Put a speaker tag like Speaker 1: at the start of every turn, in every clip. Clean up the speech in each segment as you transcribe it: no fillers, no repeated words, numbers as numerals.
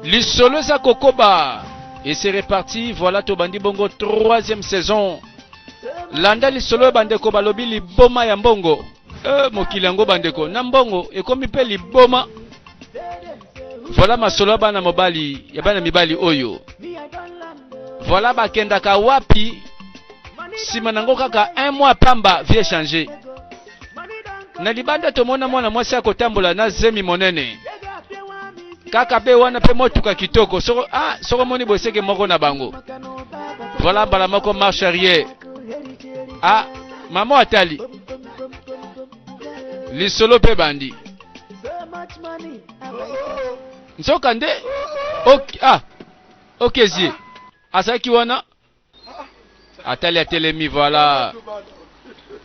Speaker 1: Lisolo eza kokoba et c'est reparti. Voilà tobandi bongo troisième saison. Landa lisolo ya bandeko balobi liboma ya mbongo. Eh, mokili yango bandeko na mbongo ekomi mpe liboma. Voilà masolo ya bana mobali ya bana mibali oyo. Voilà bakendaka wapi nsima nango kaka un mois pamba vie change. Na libanda tomona mwana mwasi akotambola na zemi monene kaka pe wana pe motuka kitoko soko ah soko moni boseke moko na bango voilà mbala moko marche arrière ah mama atali lisolo pe bandi nzoka nde ok ah okezie azalaki wana Atali atelemi voilà.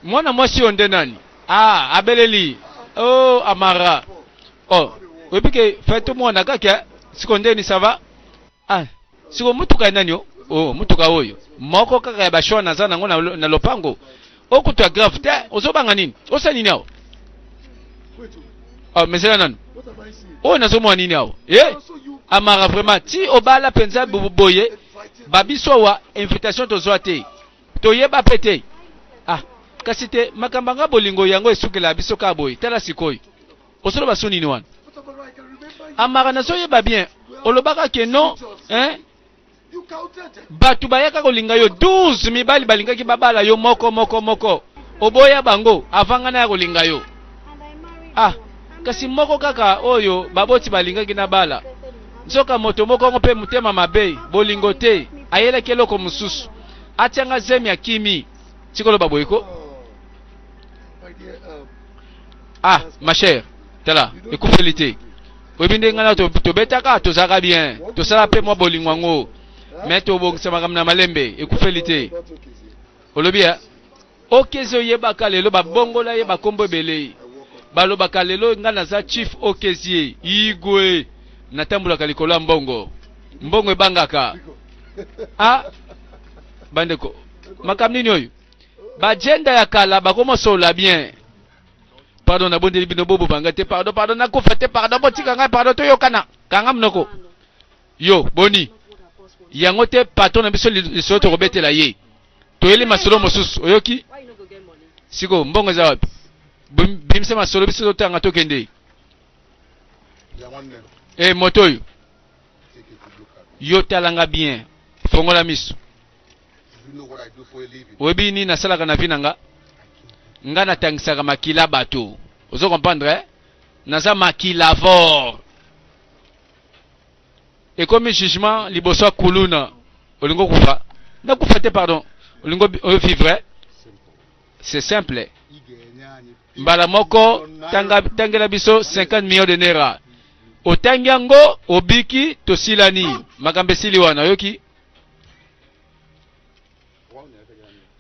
Speaker 1: Mwana mwasi oyo nde nani? Ah, abeleli. Oh, Amara. Oh, oyebi ke fete mwana kaka siko ndeni ça va? Ah, siko mutuka ya nani o? Oh, mutuka oyo. Moko kaka ya ba choix naza nango na, na lopango. Okutu ya grave te, ozobanga nini? Osala nini awa? Oh, mais zela nanu. Oyo nazomona nini awa? Eh? Amara vraiment ti obala penza boye ba biso awa invitation tozwa te. Toyeba pe te. Ah, kasi te makambo nga bolingo yango esukela biso kaka boye. Tala sikoyo. Osoloba so nini wana? Amara nazoyeba bien. Olobaka ke non, hein? Bato bayaka kolinga yo 12 mibali balingaki babala yo moko moko moko oboya bango avant nga naya kolinga yo ah kasi moko kaka oyo baboti balingaki nabala nzoka moto moko yango mpe motema mabe bolingo te ayelaki eloko mosusu atia nga zemi akimi tikoloba boye ko Ah ma chère, tala ekufeli te. Oyebi ndenge ngai na tobetaka tozalaka bien, tosala mpe mwa bolingo yango, mais tobongisa makambo na malembe, ekufeli te. Olobi ya Okezie oyebaka lelo babongola ye bakombo ebele. Balobaka lelo ngai naza chief Okezie Igwe, natambolaka likolo ya mbongo, mbongo ebangaka. Ah bandeko, makambo nini oyo? Ba agenda ya kala bakoma solola bien. Pardon nabondeli bino boboma ngai te pardon pardon nakufa te pardon botika ngai pardon toyokana kanga monoko yo boni yango te patron na biso lisolo tokobetela ye toyeli masolo mosusu oyoki siko mbongo eza wapi bimisa masolo biso totanga tokende e moto oyo yo talanga bien fongola miso Oyebi nini nasalaka na vie na nga? Nga natangisaka makila bato. Ozo comprendre eh? Naza makilavore. Ekomi jugement liboso ya kuluna. Olingo kufa? Nakufa te pardon. Olingo vivre? Eh? C'est simple. Mbala moko tanga, tangela biso 50 millions de naira. Otangi yango obiki tosilani. Makambo esili wana oyoki?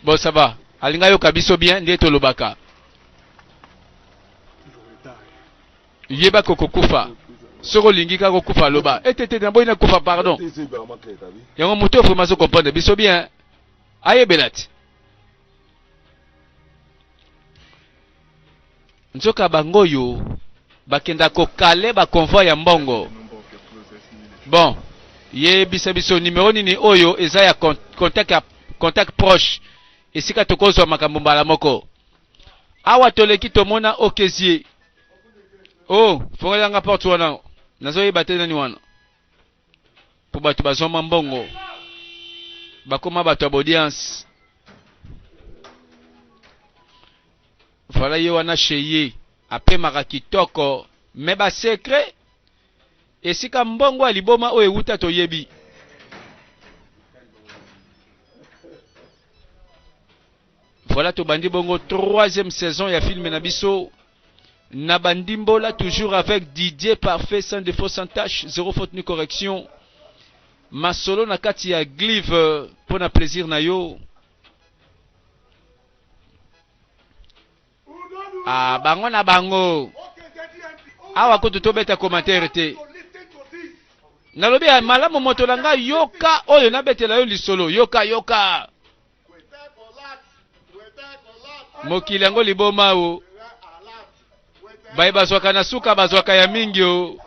Speaker 1: Bon ça va. Alinga yoka biso bien nde tolobaka. Yeba kokokufa. Soki olingi kaka kokufa loba. Ete te naboyi nakufa pardon. Yango moto vraiment azo comprendre biso bien. Ayebela ti. Nzoka bango oyo bakenda ko kale ba convoi ya mbongo. Bon, yebisa biso numero nini oyo eza ya contact ya contact proche esika tokozwa makambo mbala moko. Awa toleki tomona Okezie. Oh, fongolela nga porte wana. Nazoyeba te nani wana. Po bato bazwa mwa mbongo. Bakoma bato ya baudience. Voilà ye wana chez ye apemaka kitoko mais ba secret esika mbongo ya liboma oyo ewuta toyebi. Voilà tobandi bongo troisième saison ya film na biso na bandimbola toujours avec Didier parfait sans défaut sans tache zéro faute ni correction masolo na kati ya glive mpo na plaisir na yo Ah, bango na bango. Awa kutu tobeta commentaire te. Nalobi ya malamu moto na ngai yoka oyo nabetela yo lisolo yoka yoka. Mokili yango liboma o. Baye bazwaka na suka bazwaka ya mingi o.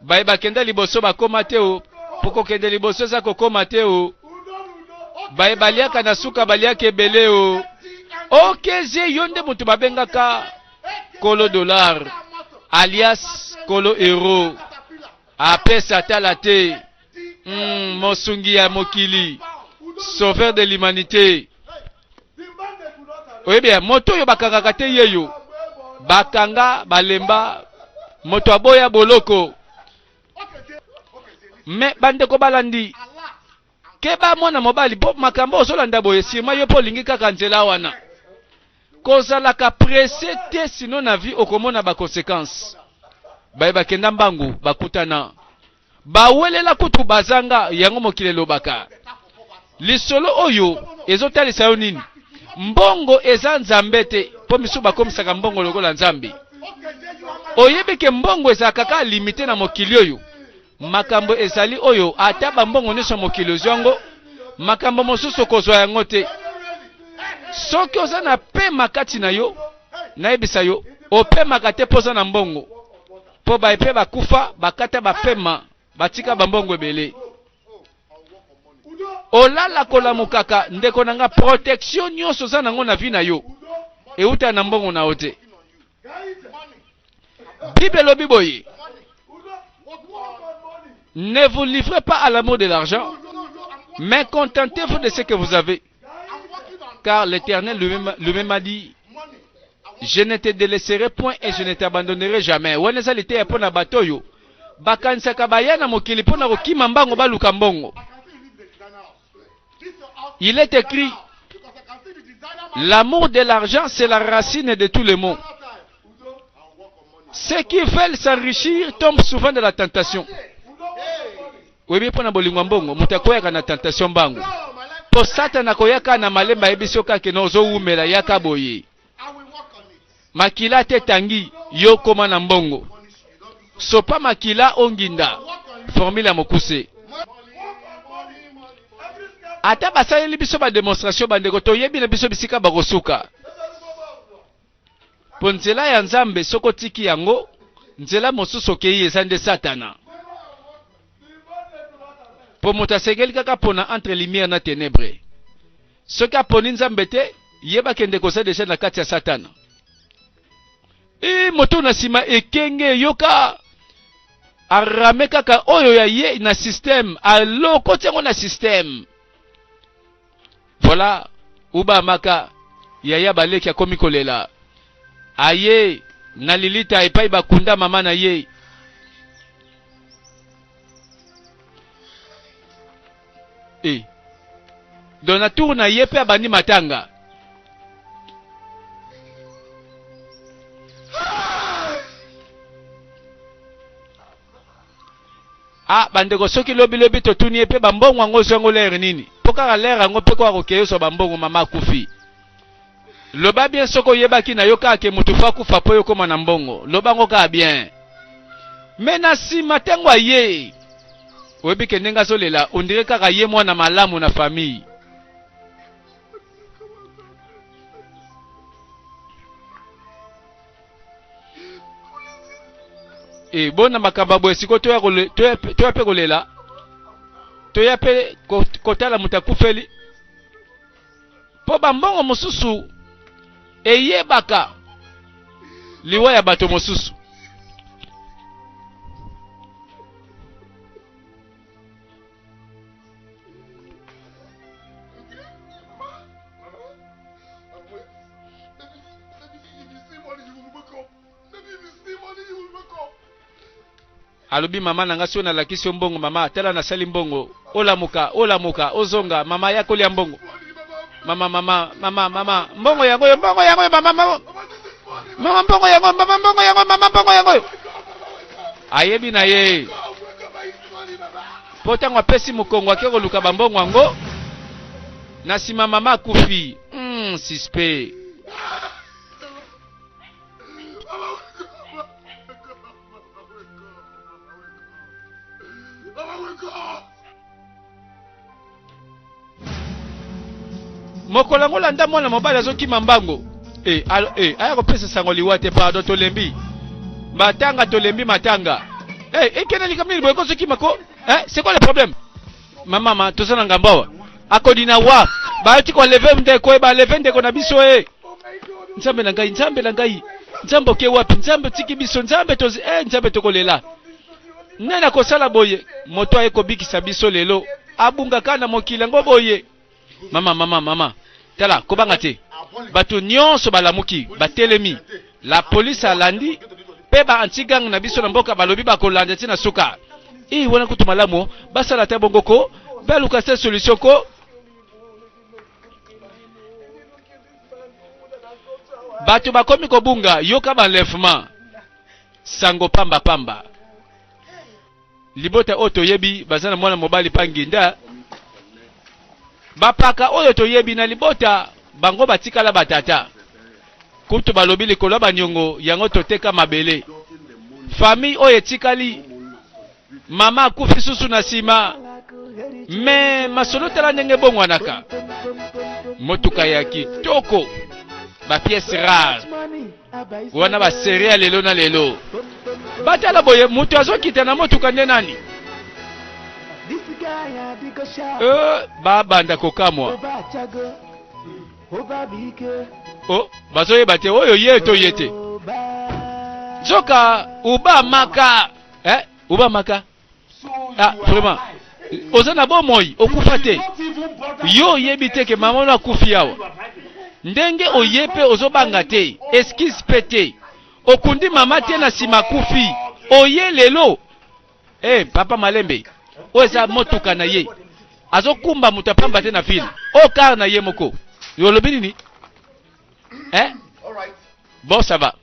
Speaker 1: Baye bakenda liboso bakoma te o, po kokende liboso eza kokoma te o. Baye baliaka na suka baliaka ebele o. Okezie yo nde moto babengaka kolo dollar alias kolo euro apesa tala te mm, mosungi ya mokili sauveur de l'humanité oyebi ya moto oyo bakangaka te yeyo bakanga balemba moto aboya boloko me bandeko balandi keba mwana mobali mpo makambo ozolanda boye sirma yo mpo olingi kaka nzela wana kozalaka presse te sino na vie okomona baconsequence baye bakenda mbangu bakutana Bawelela kutu bazanga yango mokili elobaka. Lisolo oyo ezotalisa yo nini? Mbongo eza nzambe te, po misusu bakomisaka mbongo lokola nzambe. Oyebi ke mbongo ezalaka kaka limite na mokili oyo. Makambo ezali oyo ata ba mbongo nyonso ya mokili ozwi yango, makambo mosusu okozwa yango te. Soki oza na pema kati na yo, nayebisa yo, opemaka te mpo oza na mbongo. Mpo baye mpe bakufa bakata bapema batika bambongo ebele. Olala kolamukaka ndeko na nga protection nyonso oza nango na vie na yo euta na mbongo na yo te. Bible elobi boye Ne vous livrez pas à l'amour de l'argent, mais contentez-vous de ce que vous avez. Car l'Éternel lui-même lui a dit, je ne te délaisserai point et je ne t'abandonnerai jamais. Wana eza liteya mpo na bato oyo bakanisaka baya na mokili mpo na kokima mbango baluka mbongo. Il est écrit, l'amour de l'argent, c'est la racine de tous les maux. Ceux qui veulent s'enrichir tombent souvent dans la tentation. Oyebi mpo na bolingo ya mbongo, moto akweyaka na tentation mbangu. Mpo Satana akoyaka na malembe ayebisi yo kaka na ozowumela yaka boye. Makila te tangi yo koma na mbongo. Sopa makila onginda. Formule ya mokuse. Ata basaleli biso ba demonstration bandeko toyebi na biso bisika bakosuka. Mpo nzela ya Nzambe soki otiki yango, nzela mosusu okei eza nde Satana. Mpo moto asengeli kaka pona entre lumière na tenebre. Soki aponi Nzambe te, yeba kende koza deja na kati ya Satana. E moto na nsima ekenge yoka arame kaka oyo ya ye na système alokoti yango na système. Voilà uba maka yaya baleki akomi kolela aye na lilita epai bakunda mama na ye e donc na tour na ye mpe abandi matanga Ah bandeko soki lobi lobi totuni ye pe ba mbongo yango ozwi yango lere nini? Po kaka lere yango pe ko akokeyi ozwa ba mbongo mama akufi. Loba bien soki oyebaki na yo kaka ke mutu fo akufa po yo okoma na mbongo. Loba yango kaka bien. Mais na sima tango aye oyebi ke ndenge azolela on dirait kaka ye mwana malamu na famille. E bona makambo ya boye sikoyo toya toya mpe kolela toya mpe kotala moto akufeli mpo bambongo mosusu eyebaka liwa ya bato mosusu. Alobi mama na nga soki nalakisi yo mbongo mama tala nasali mbongo olamuka olamuka ozonga mama ya kolia mbongo mama mama mama mama mbongo yango yo mbongo yango yo mama mama mama mbongo yango mama mbongo yango mama mbongo yango yo ayebi na ye mpo ntango apesi mokongo ake koluka bambongo yango na nsima mama akufi mm, suspect Mokolo yango landa mwana mobali azokima mbango e, alo, e, aya kopesa sango liwa te pardon tolembi matanga tolembi matanga. Hey, ekende likambo nini boye kozokima ko eh, c'est quoi le problème? Mama ma toza na ngambo awa akodina wa bayoti koleve ndeko e baleve ndeko na biso e nzambe na ngai nzambe na ngai nzambe oke wapi nzambe otiki biso nzambe tozi eh, nzambe tokolela nani akosala boye moto aye kobikisa biso lelo abungaka na mokili yango boye Mama, mama, mama, tala, kobanga te. Bato nyonso balamuki, batelemi. La police alandi pe ba anti-gang na biso na mboka balobi bakolanda ti na suka. Eh, wana kutu malamu, basala ata bongo ko, baluka se solution ko. Bato bakomi kobunga, yoka ba enlèvement. Sango pamba pamba. Libota oyo toyebi baza na mwana mobali pa nginda. Bapaka oyo toyebi na libota bango batikala batata. Kutu balobi likolo ya baniongo yango toteka mabele. Famille oyo etikali mama akufi susu na sima. Me masolo tala ndenge ebongwanaka. Motuka ya kitoko ba pièces rares wana ba serie ya lelo na lelo batala boye moto azokita na motuka nde nani babanda kokamwa oh, bazoyeba te oyo ye to ye te nzoka uba maka eh, uba maka ah, vraiment oza na bomoi okufa te yo oyebi te ke mama no akufi awa ndenge oye mpe ozobanga te excuse mpe te okundi mama te na nsima akufi oye lelo eh papa malembe oyo eza motuka na ye azokumba moto apamba te na ville oyo kar na ye moko yo olobi nini eh? Bon, ça va.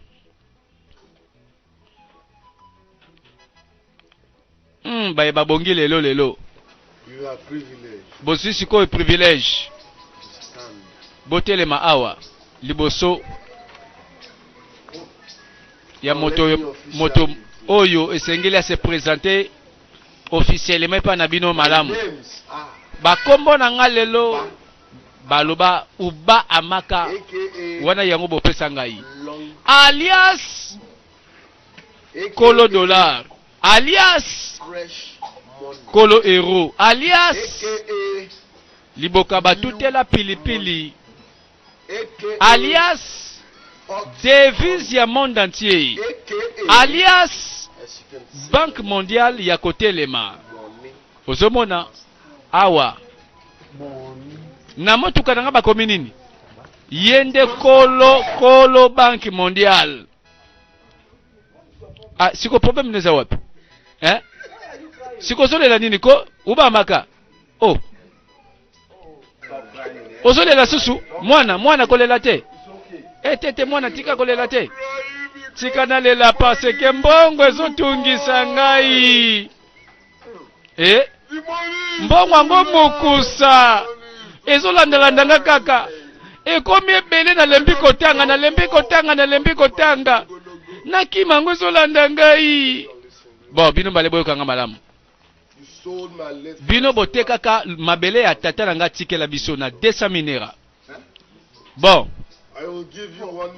Speaker 1: Baye babongi lelo lelo. Bozwi sikoyo privilège. Botelema awa liboso ya moto moto oyo esengeli a se présenter officiellement epai na bino malamu. Bakombo na nga lelo baloba uba amaka wana yango bopesa ngai alias kolo dollar alias kolo euro alias liboka batutela pilipili alias devise ya monde entier alias banque mondiale ya kotelema ozomona awa na motuka na nga bakomi nini ye nde kolo kolo banque mondiale ah, siko problème neza wapi eh? siko ozolela nini ko ubamaka oh ozolela susu mwana mwana kolela te ete eh, te mwana tika kolela te tika nalela parce que mbongo ezotungisa ngai e mbongo yango mokusa ezolandalanda nga kaka ekomi ebele nalembi kotanga nalembi kotanga nalembi kotanga nakima yango ezolanda ngai bon bino mbale boyoka nga malamu bino botekaka mabele ya tata na nga atikela biso na 200 minera bon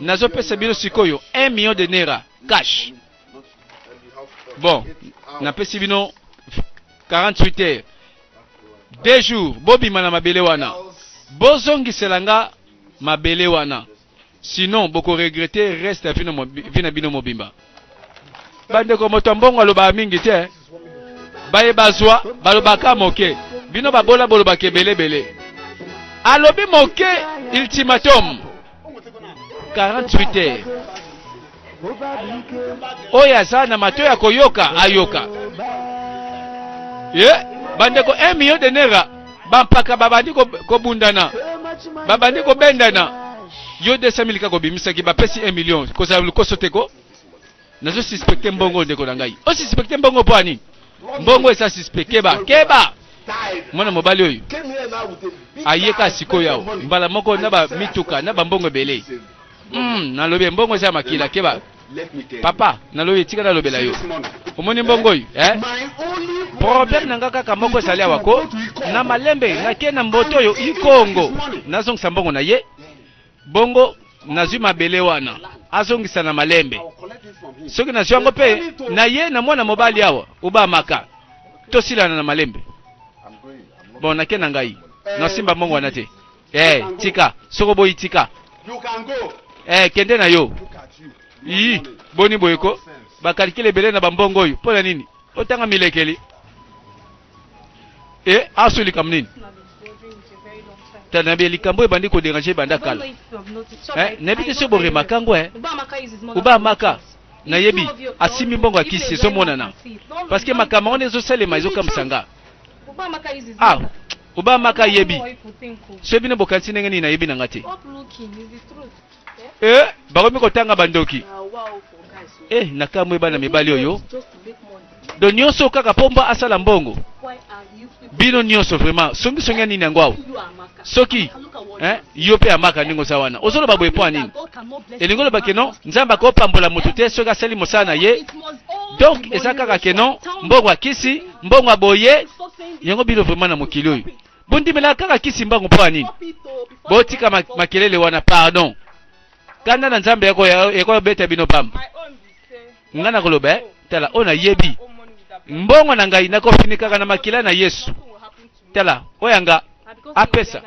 Speaker 1: nazopesa bino sikoyo 1 million de naira cash bon napesi bino 48 heures 2 jours bobima na mabele wana bozongisela nga mabele wana sinon boko regretter reste ya vie na bino mobimba bandeko moto ya mbongo alobaka mingi te baye bazwa balobaka moke bino babola bolobaka ebelebele alobi moke ultimatum 48 heures oyo aza na mato ya koyoka ayoka ye bandeko 1 million de naira bampaka babandi kobundana babandi kobendana yo 200 000 kaka obimisaki bapesi 1 million kozala lokoso te ko nazo suspecte mbongo ndeko na ngai osuspecte mbongo mpo ya nini mbongo eza suspect keba keba mwana mobali oyo ayeka sikoyo awa mbala moko na bamituka na bambongo ebele nalobi mbongo eza ya makila keba papa nalobi tika nalobela yo omoni mbongo oyo eh? Problème na nga kaka moko ezali awa ko na malembe nake na mboto oyo ikongo nazongisa mbongo na ye bongo. Nazwi mabele wana, azongisa na malembe. Soki nazwi yango mpe na ye na mwana mobali awa obamaka, tosilana na malembe. Bon, nake na ngai, nasimba mbongo wana te. Eh, tika, soko boyi tika. Eh, kende na yo. Iyi, boni boye ko? Bakalikile ebele na bambongo oyo, mpo na nini? Otanga milekeli. E, asu likambo nini? Tala na likambo ebandi ko déranger banda kala. Eh, nayebi te soki boremaka yango eh. Obamaka nayebi asimbi mbongo ya kisi ezomonana parce que makambo wana ezosalema ezokamwisa nga. Ah, Obamaka ayebi. Soki bino bokanisi ndenge nini nayebi na nga te. Eh, bakomi kotanga bandoki. Eh, nakamwe bana mibali oyo. Do nyonso kaka mpo mba asala mbongo. Bino nyonso vraiment songi songi ya nini yango awa? Soki eh, yo mpe amaka ndenge oza wana. Ozoloba boye mpo ya nini? Elingi oloba ke non, Nzambe akopambola moto te soki asali mosala na ye. Donc eza kaka ke non, mbongo ya kisi, mbongo ya boye. Yango bino vraiment na mokili oyo. Bondimelaka kaka kisi mbangu mpo ya nini? Botika makelele wana pardon. Kanda na Nzambe ekobeta bino pamba. Ngai nakoloba eh, tala oyo nayebi mbongo na ngai nakofinikaka na makila na Yesu. Tala oyo yanga apesa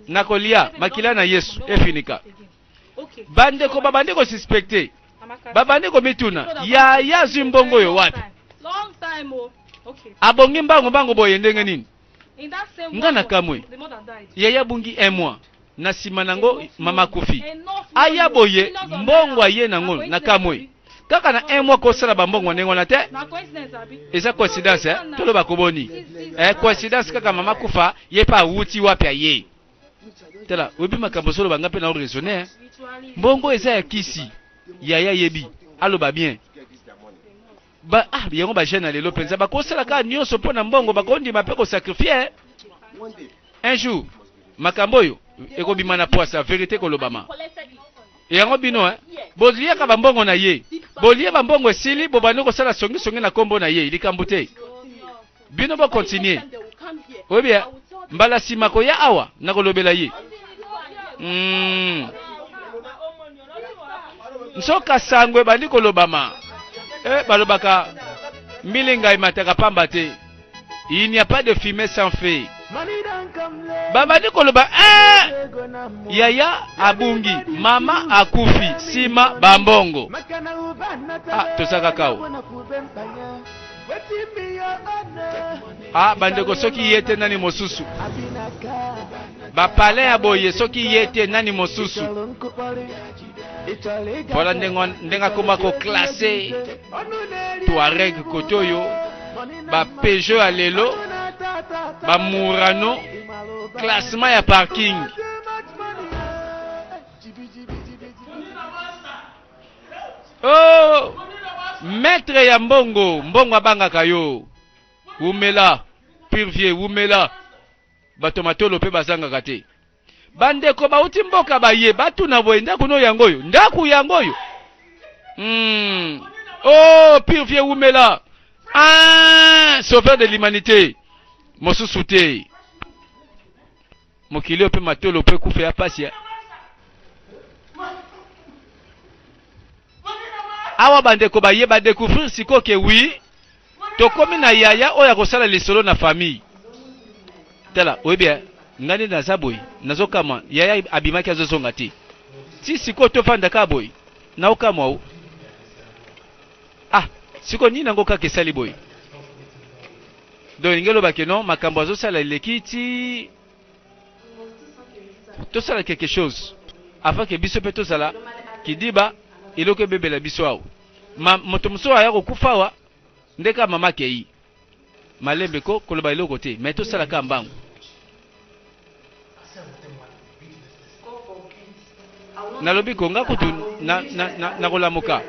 Speaker 1: nakolia makila na Yesu efinika. Bandeko babandi kosuspekte, babandi komituna, yaya azwi mbongo oyo wapi? Abongi mbangu mbangu boye ndenge nini? Nga na kamwe yaya abungi un mois na sima nango mama akufi aya boye mbongo aye nango na kamwe kaka na un mois kosala ba mbongo ndenge wana te eza coïncidence eh? Toloba koboni eh, coïncidence kaka mama kufa ye pe awuti wapi aye tala oyebi makambo ozoloba nga pe na raisonner eh? Mbongo eza ya kisi yaya yebi aloba bien Ba ah yango ba jeune ya lelo penza bakosala kaka nionso mpo na mbongo bakondima pe ko sacrifier un jour makambo oyo ekobima na pwasa verite ekolobama yango bino eh boliaka ba mbongo na ye bolie ba mbongo esili bobandi kosala songi songi na kombo na ye likambo te bino bo continuer oyebi eh, mbala sima koya awa nakolobela ye mm. Nsoka sango ebandi kolobama eh, balobaka mbilinga emataka pamba te, il n'y a pas de fumée sans feu. Babandi koloba eh, yaya abungi, mama akufi, sima bambongo. Ah, toza kaka awa. Ah, bandeko soki ye te nani mosusu? Ba palin ya boye soki ye te nani mosusu? Voilà ndenge ndenge akoma ko classe Touareg kote oyo ba Peugeot ya lelo ba Murano classement ya parking. Oh maître ya mbongo mbongo abangaka yo wumela pur vieux wumela Bato matolo pe bazangaka te. Bandeko bauti mboka baye batuna boye ndako no yango oyo ndako yango oyo mm. Oh pire vieux wumela ah, sauveur de l'humanité mosusu te mokili oyo pe matolo pe kufa ya pasi ya awa bandeko baye ba découvrir sikoyo ke oui Tokomi na yaya oyo akosala lisolo na famille. Tala, oyebi eh, ngai nde naza boye, nazokamwa, yaya abimaki azozonga te. Ti sikoyo tofanda kaka boye, naokamwa o. Ah, sikoyo nini yango kaka esali boye? Donc elingi eloba ke non, makambo azosala eleki ti tosala quelque chose afin que biso pe tozala kidiba eloko ebebela biso awa. Ma, moto mosusu aya kokufa awa nde kaka mama akei malembe ko koloba eloko te mais tosala kaka mbangu. Nalobi ko nga kutu na, na, na, nakolamuka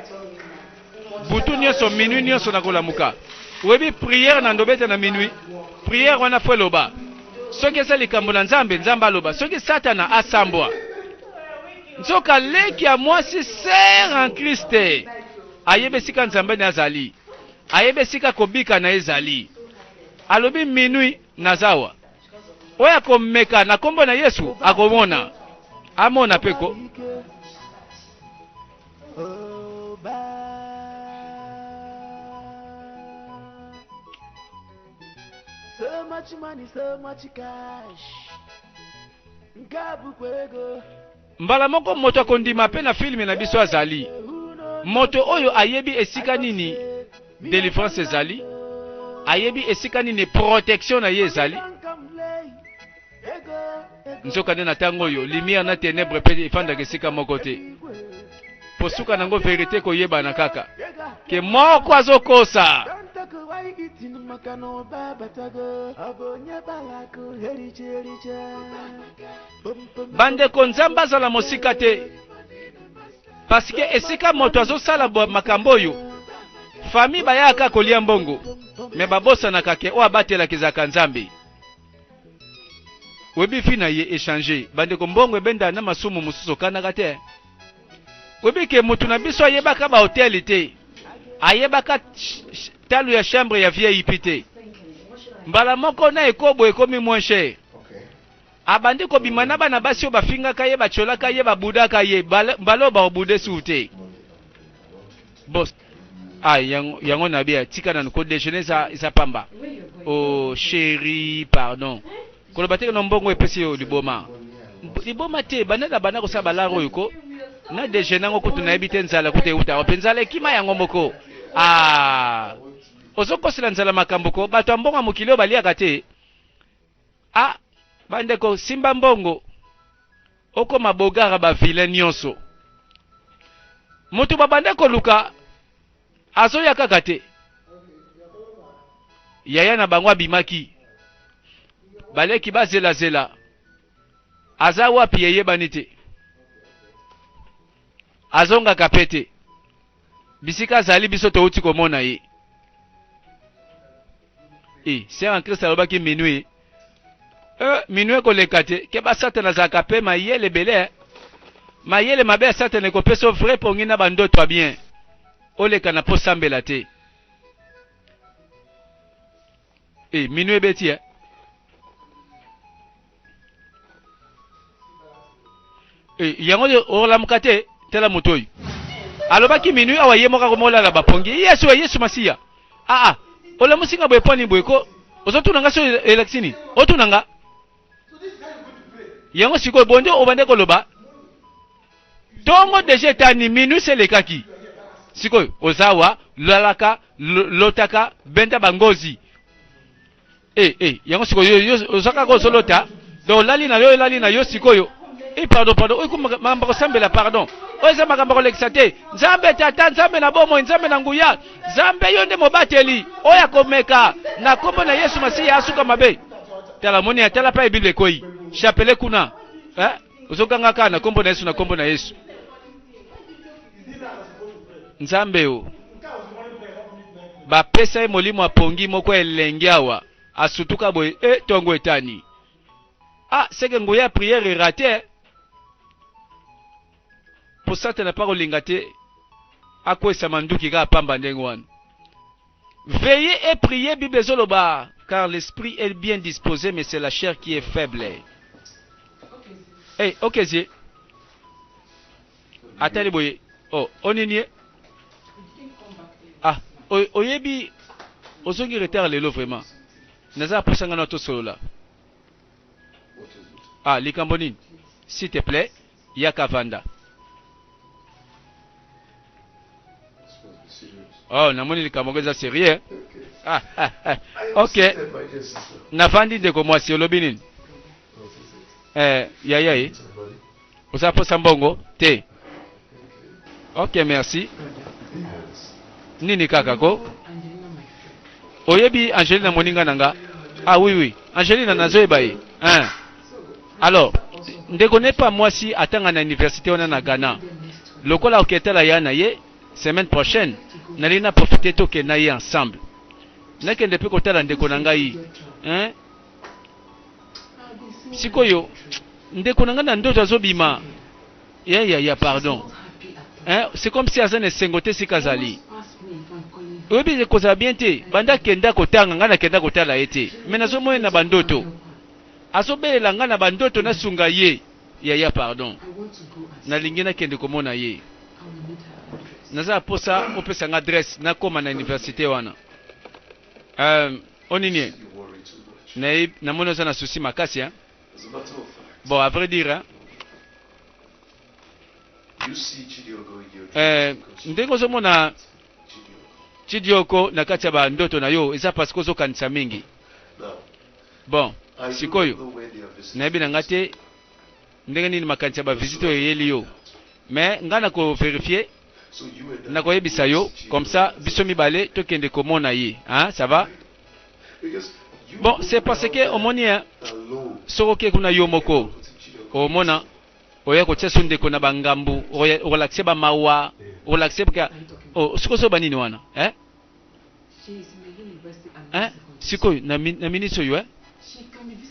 Speaker 1: butu nyonso minuit nyonso nakolamuka. Oyebi prière na ndobeta na minuit prière wana fo eloba soki eza likambo na Nzambe, Nzambe aloba soki satana asambwa. Nzoka leki ya mwasi sœur en Christ ayebi esika Nzambe na ye azali, ayebi esika kobika na ye ezali. Alobi minuit naza awa, oyo akomeka na kombo na Yesu akomona, amona pe ko.
Speaker 2: So much money, so much cash. Nke a bụkwa ego.
Speaker 1: Mbala moko moto akondima mpe na filme na biso azali moto oyo ayebi esika nini delivrance ezali, ayebi esika nini protection na ye ezali. Nzokande na ntango oyo lumière na ténèbre mpe efandaka esika moko te, mpo suka nango verite ekoyebana kaka ke moko azokosa. Bandeko, Nzambe azala mosika te, parce que esika moto azosala makambo oyo, famille bayaka kolia mbongo, me babosanaka ke oyo abatelaka ezalaka Nzambe. Oyebi fi na ye echange bandeko, mbongo ebenda na masumu mosusu okanaka te. Oyebi ke moto na biso ayebaka ba hotel te, ayebaka talo ya chambre ya VIP te. Mbala moko na ekobo ekomi moins cher. Abandi kobima na bana basi oyo bafingaka ye, batiolaka ye, babudaka ye. Mbala oyo bakobude susu te. Bos ah, yango, yango na bia tika nanu ko déjeuner eza eza pamba. Oh chérie, pardon. Koloba te no mbongo epesi yo liboma. Liboma te, banda na banda kosala balaro oyo ko na déjeuner yango kutu nayebi te nzala kutu euta wapi, nzala ekima yango moko. Ah, ozokosela nzala makambo ko, bato ya mbongo ya mokili oyo baliaka te. Ah, bandeko, simba mbongo okoma bogara ba vilain nyonso. Moto babanda koluka azoya kaka te. Yaya na bango abimaki, baleki bazelazela, aza wapi eyebani te, azongaka pe te. Bisika azali biso touti komona ye. E, sœur en Christ alobaki minuit. Minuit ekoleka te. Keba Satana azalaka pe mayele ebele. Eh. Mayele mabe ya Satana ekopesa yo vrai pongi na bandoto ya bien. Oleka na posambela te. E, minuit ebeti eh. Eh, yango nde olamuka te. Tala moto oyo alobaki minuit awa, ye moko akomolala bapongi. Yesu, Yesu Masiya, aa olamusi nga boye pwani boye ko? Ozotuna nga so elakisi nini? Otuna nga yango sikoyo bonde obande koloba tongo deja etani, minuit se elekaki. Sikoyo ozawa lalaka, lotaka, benda bangozi. Eh eh, yango sikoyo yo oza kaka ozolota, donc olali na yo, olali na yo sikoyo. Eh pardon, pardon, oyo makambo kosambela, pardon, oyo eza makambo kolekisa te. Nzambe tata, Nzambe na bomoi, Nzambe na nguya, Nzambe yo nde mobateli oyo akomeka na nkombo na Yesu Masiya asuka mabe. Tala moni ya tala pa Bible ekoyi chapelet kuna, eh ozoganga kaka na nkombo na Yesu, na nkombo na Yesu. Nzambe o bapesa ye molimo ya pongi moko elengi awa asutuka boye e tongo etani. Ah, seke nguya ya priere erate po Satana pa kolinga te akwesa manduki kaka pamba ndenge wana. Veillez et priez, Bible ezoloba, car l'esprit est bien disposé mais c'est la chair qui est faible. Hey, ok zie atali boye, oh onini ye, ah oyebi ozongi retard lelo, vraiment naza posa nga na tosolola. Ah, likambo nini? S'il te plaît, yaka vanda. Oh, namoni likambo yango eza sérieux. Ah, ah, ah. Ok, navandi ndeko mwasi, olobi nini? Eh, yaya ye oza posa mbongo te? Ok, merci. Nini kaka ko oyebi Angelina moninga na nga? Ah oui, oui, Angelina nazoyeba ye, hein. Alors ndeko nepa mwasi atanga na université wana na Ghana, lokola oketala ya na ye semaine prochaine, nalingi na profiter tokenda ye ensemble, nakende mpe kotala ndeko na ngai, hein. Sikoyo ndeko na ngai na ndoto azobima ya ya ya pardon, hein, c'est comme si aza na esengo te sika azali. Oyebi ekozala bien te, banda akenda kotanga ngai nakenda kotala ye te, mais nazomona na bandoto azobelela ngai na bandoto nasunga ye. Yaya pardon, nalingi nakende komona ye, naza na posa opesa nga adresse nakóma na université wana. Onini ye? Namoni oza na souci makasi hein? Bon, à vrai dire hein? Eh, ndenge ozomona Chidioko na kati ya ba ndoto na yo eza parce que ozokanisa mingi. Bon, sikoyo nayebi na nga te ndenge nini makanisi ya ba visite oyo eyeli yo, mais nga na ko verifier nakoyebisa yo comme ça biso mibale tokende komona ye hein, ça va? Bon, c'est parce que omoni hein, soki oke kuna yo moko omona oya kotia so ndeko na bangambu okolakise bamawa okolakise oh, sikoyo soba nini wana eh? Eh? Sikoyo na, na miniti oyo eh?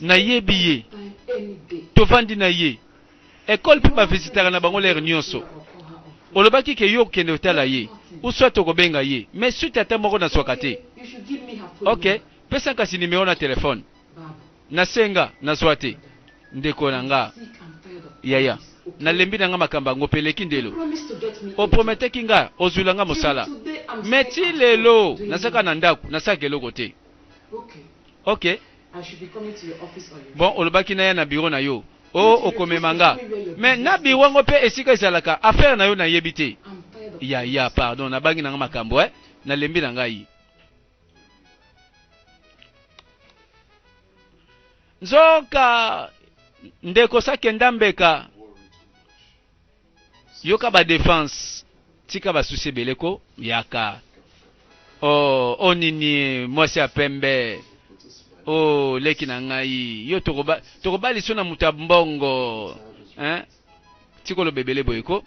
Speaker 1: Nayebi ye, tovandi na ye ekole mpe bavisitaka na bango lere nyonso. Olobaki ke yo okende otala ye ou soit okobenga ye, mais suite ata moko nazwaka te. Ok, pesa kasi nimero na telefone. Nasenga, nazwa te. Ndeko na nga, yaya, nalembi na nga makambo yango mpe eleki ndelo. Oprometeki nga ozwila nga mosala, mais ti lelo naza kaka na ndako, nasalaka eloko te. Ok. Bon, olobaki naya na bureau na yo. O okomema nga. Mais na bureau yango mpe esika ezalaka, affaire na yo nayebi te. Yaya, pardon, nabangi na nga makambo eh. Nalembi na ngai. Nzoka ndeko sakenda mbeka yoka ba defense tika ba souci ebele ko yaka oh oh nini mwasi ya pembe oh leki na ngai yo tokoba tokobaliso na moto ya mbongo hein tikoloba ebele boye ko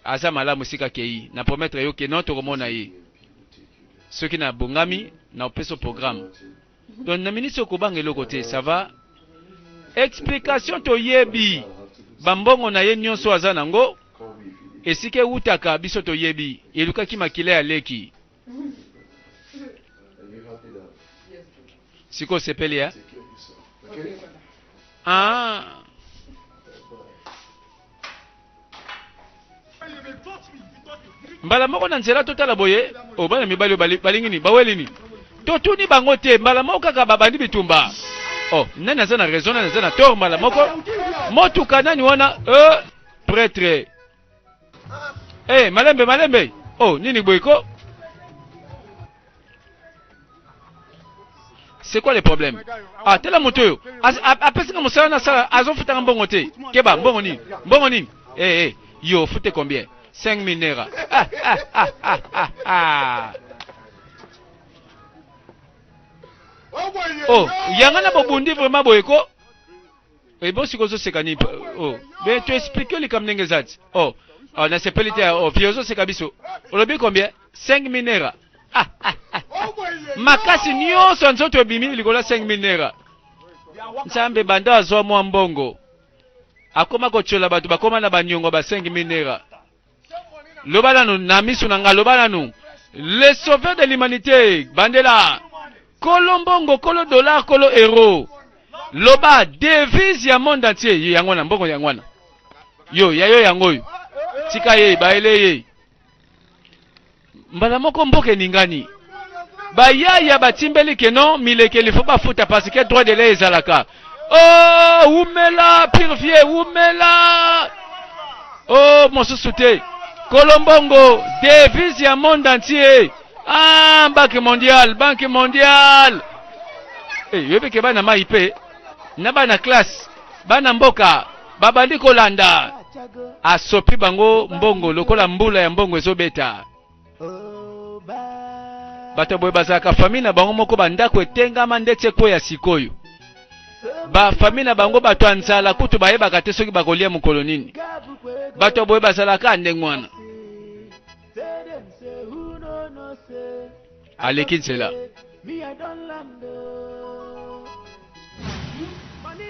Speaker 1: Aza malamu esika akeyi. Na promettre yo que non tokomona ye. Soki na bongami na opesa programme. Donc na minute oyo kobanga eloko te, ça va? Explication toyebi. Ba mbongo na ye nionso aza nango esika ewutaka biso toyebi. Elukaki makila ya leki. Sikoyo osepeli eh? Ah. Mbala moko na nzela totala boye, oh, bana mibali oyo balingi nini? Baweli nini? Totuni bango te, mbala moko kaka babandi bitumba. Oh, nani aza na raison, nani aza na tort? Mbala moko motuka nani wana? Pretre. Eh, malembe malembe. Oh, nini boye ko? C'est quoi le problème? Ah, tala moto oyo. Apesi nga mosala na sala, azofutanga mbongo te. Keba, mbongo nini? Mbongo nini? Eh eh, yo fute combien? 5000 naira. Ah ah ah ah ah ah. Oh, yanga na bobundi vraiment boye ko? Eh bon sikoyo ozoseka nini oh mais tu explique likambo ndenge eza ti oh oh nasepeli te oh vie ozoseka biso olobi combien 5000 naira ah, ah, ah, ah. Makasi nyonso ya nzoto ebimi likolo ya 5000 naira. Nzambe banda azwa mwa mbongo akoma kotyola bato bakoma na baniongo ba 5000 naira. Loba nanu na misu na nga, loba nanu. Le sauveur de l'humanité, bandela. Kolo mbongo, kolo dollar, kolo euro. Loba devise ya monde entier, ye yango wana, mbongo yango wana. Yo, ya yo yango oyo. Tika ye, baele ye. Mbala moko mboka eningani. Bayaya batimbeli ke non milekeli faut bafuta parce que droit de l'œil ezalaka. Oh, wumela pire vieux, wumela. Oh, mosusu te. Kolombongo, devise ya monde entier. Ah, banque mondiale, banque mondiale. Eh, yobi ke bana mai pe na bana classe, bana mboka babandi kolanda. Asopi bango mbongo lokola mbula ya mbongo ezobeta. Bato boye bazalaka famille na bango moko bandako etengama ndeti ekweya sikoyo. Ba famille na bango bato ya nzala kutu bayebaka te soki bakolia mokolo nini. Bato boye bazalaka ndenge wana. Aleki nzela.